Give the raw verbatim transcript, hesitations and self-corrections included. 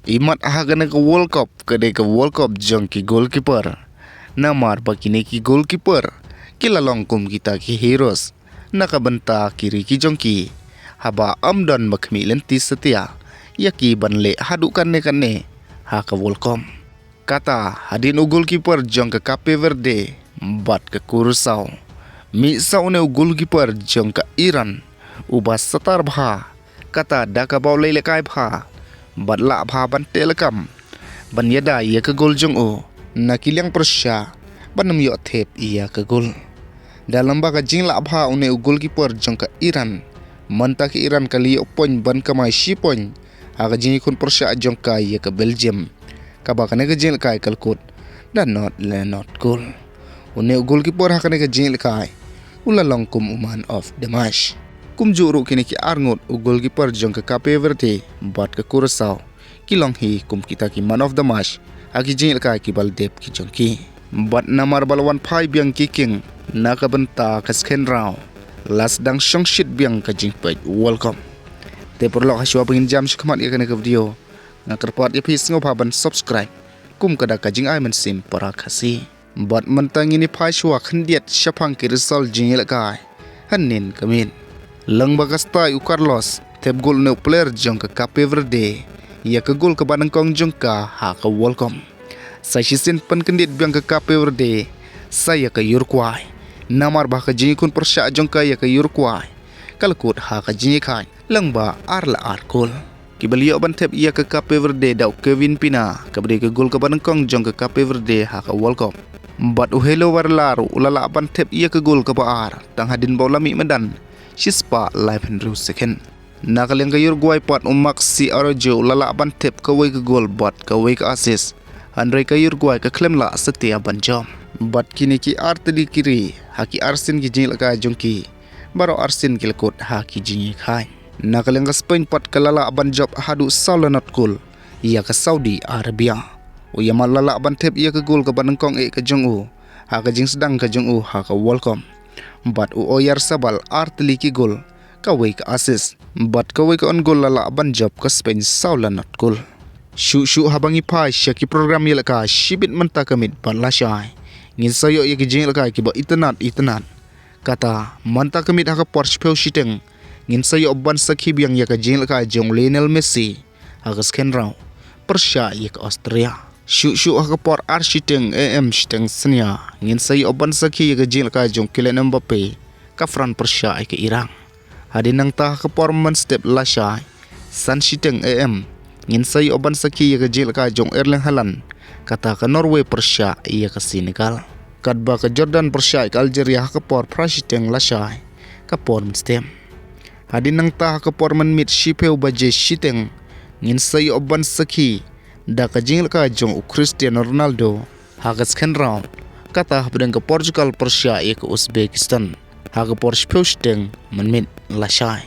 Imat ha kane ka World Cup ka dei ka World Cup jong ki goalkeeper. Namar ba kine ki goalkeeper ki la long kum kita ki heroes na ka bynta ki ri ki jong ki. Haba ym don ba khmih lynti satia ïa ki ban leh haduh kane kane ha ka World Cup. Kata hadien u goalkeeper jong ka Cape Verde bad ka Curaçao. Mih sa une u goalkeeper jong ka Iran uba satar bha, kata da kaba u leh lehkai bha bad lah bha ban teh lakam ban ïada ïa ka gol jong u na ki liang pyrshah ban ym ïoh thep ïa ka gol. Da lyngba ka jinglah bha une u goalkeeper jong ka Iran, mynta ka Iran ka la ïoh point ban kamai shi point ha ka jingïakhun pyrshah jong ka ïa ka Belgium, kaba kane ka jinglehkai ka la kut da not le not goal. Une u goalkeeper ha kane ka jinglehkai u la long kum u man of the match. Kumjuh ruh kine ki arngut, u goalkeeper jong ka Cape Verde bad ka Curaçao, ki long hi kum kita ki man of the match ha ki jinglehkai kiba la dep ki jong ki. Bad namar ba la wan phai biang ki king na ka bynta ka second round, la sdang shongshit biang ka jingpeit World Cup. Te paralok, hashwa ba ngin jam shakhmat ïa kane ka video, nga kyrpad ïa phi sngewbha ban subscribe kum ka dak ka jingai mynsiem para Khasi. Bad mynta ngin ïa phai shwa khyndiat shaphang ki result jingïalehkai hynnin ka miet. Lyngba ka style u Carlos, thep gol une u player jong ka Cape Verde ïa ka gol kaba nyngkong jong ka ha ka World Cup. Sa shisien pynkyndit biang ka Cape Verde sa ïa ka Uruguay. Namar ba ka jingïakhun pyrshah jong ka ïa ka Uruguay ka la kut ha ka jingïakhaid lyngba ar la ar gol. Kiba la ïoh ban thep ïa ka Cape Verde da u Kevin Pina, kaba dei ka gol kaba nyngkong jong ka Cape Verde ha ka World Cup. Bad u Helo Varela ruh u la lah ban thep ïa ka gol kaba ar tang hadien ba u la mih madan shispah laiphew hynriew second. Na ka liang ka Uruguay pat, u Maxi Araujo u la lah ban thep kawei ka gol bad kawei ka assist. Hynrei ka Uruguay ka khlem lah satia ban jop. Bad kine ki artylli ki ri, ha ki arsien ki jingïalehkai jong ki, baroh arsien ki la kut ha ki jingïakhaid. Na ka liang ka Spain pat ka la lah ban jop haduh saw la not gol ïa ka Saudi Arabia. U Yamal la lah ban thep ïa ka gol kaba nyngkong eh ka jong u ha ka jingsdang ka jong u ha ka World Cup. Bad u Oyarzabal artylli ki gol, kawei ka assist bad kawei ka own goal la lah ban jop ka Spain saw la not gol. Shuh shuh haba ngi phai sha ki program ïalehkai shibit mynta ka miet bad lashai, ngin sa ïoh ïa ki jingïalehkai kiba itynnad itynnad. Kata mynta ka miet ha ka por shiphew shiteng ngin sa ïoh ban sakhi biang ïa ka jingïalehkai jong Lionel Messi ha ka second round pyrshah ïa ka Austria. Shuh shuh ha ka por ar shiteng A M shiteng synñia ngin sa ïoh ban sakhi ïa ka jingïalehkai jong Kylian Mbappe, ka France pyrshah ïa ka Iran. Hadien nangta ha ka por mynstep lashai, san shiteng A M, ngin sa ïoh ban sakhi ïa ka jingïalehkai jong Erling Haaland, kata ka Norway pyrshah ïa ka Senegal. Katba ka Jordan pyrshah ïa ka Algeria ha ka por phra shiteng lashai, ka por mynstep. Hadien nangta ha ka por mynmiet shiphew baje shiteng, ngin sa ïoh ban sakhi da ka jingïalehkai jong u Cristiano Ronaldo ha ka second round, kata hapdeng ka Portugal pyrshah ïa ka Uzbekistan ha ka por shiphew shiteng mynmiet lashai.